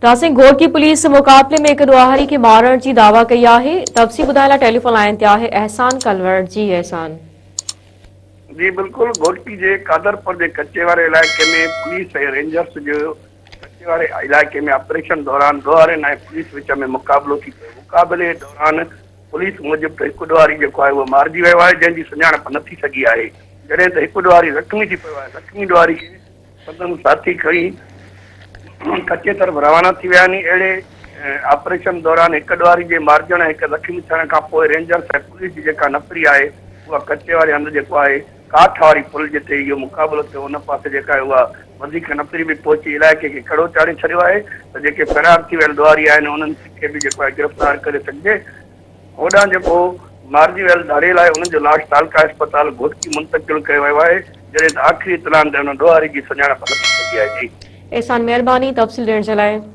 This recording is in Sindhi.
تاسين گهوٽڪي پوليس مقابلي ۾ هڪ ڏوهاري کي مارڻ جي دعويٰ ڪئي آهي، تفصيل ٻڌائڻ لاء ٽيليفون لائين تي آهي احسان ڪلوڙ جي احسان. جي بلڪل گهوٽڪي جي قادرپور جي ڪچي واري علائقي ۾ پوليس ۽ رينجرز جو ڪچي واري علائقي ۾ آپريشن دوران ڏوهارين ۽ پوليس وچ ۾ مقابلو ٿي پيو مقابلي دوران پوليس موجب ته هڪ ڏوهاري جيڪو آهي اهو مارجي ويو آهي جنهن جي سڃاڻپ نه ٿي سگهي آهي جڏهن ته هڪ ڏوهاري زخمي ٿي پيو آهي زخمي ڏوهاري کي سندن ساٿي کڻي ڪچي طرف روانا ٿي ويا آهن. اهڙي آپريشن دوران هڪ ڏوهاري جي مارجڻ ۽ هڪ زخمي ٿيڻ کان پوء رينجرز ۽ پوليس جي جيڪا نفري آهي اها ڪچي واري هنڌ جيڪو آهي ڪاٺ واري پل جتي اهو مقابلو ٿيو ان پاسي جيڪا آهي اها وڌيڪ نفري به پهچي علائقي کي ڪڙو چاڙهي ڇڏيو آهي ته جيڪي فرار ٿي ويل ڏوهاري آهن انهن کي به جيڪو آهي گرفتار ڪري سگهجي. هوڏانهن جيڪو مارجي ويل ڌاڙيل آهي ان جو لاش تعلقه اسپتال گهوٽڪي منتقل ڪيو ويو آهي جڏهن ته آخري اطلاعن تي ان ڏوهاري جي سڃاڻپ نه ٿي سگهي آهي. جي. احسان مهرباني تفصيل ڏيڻ جي لاء.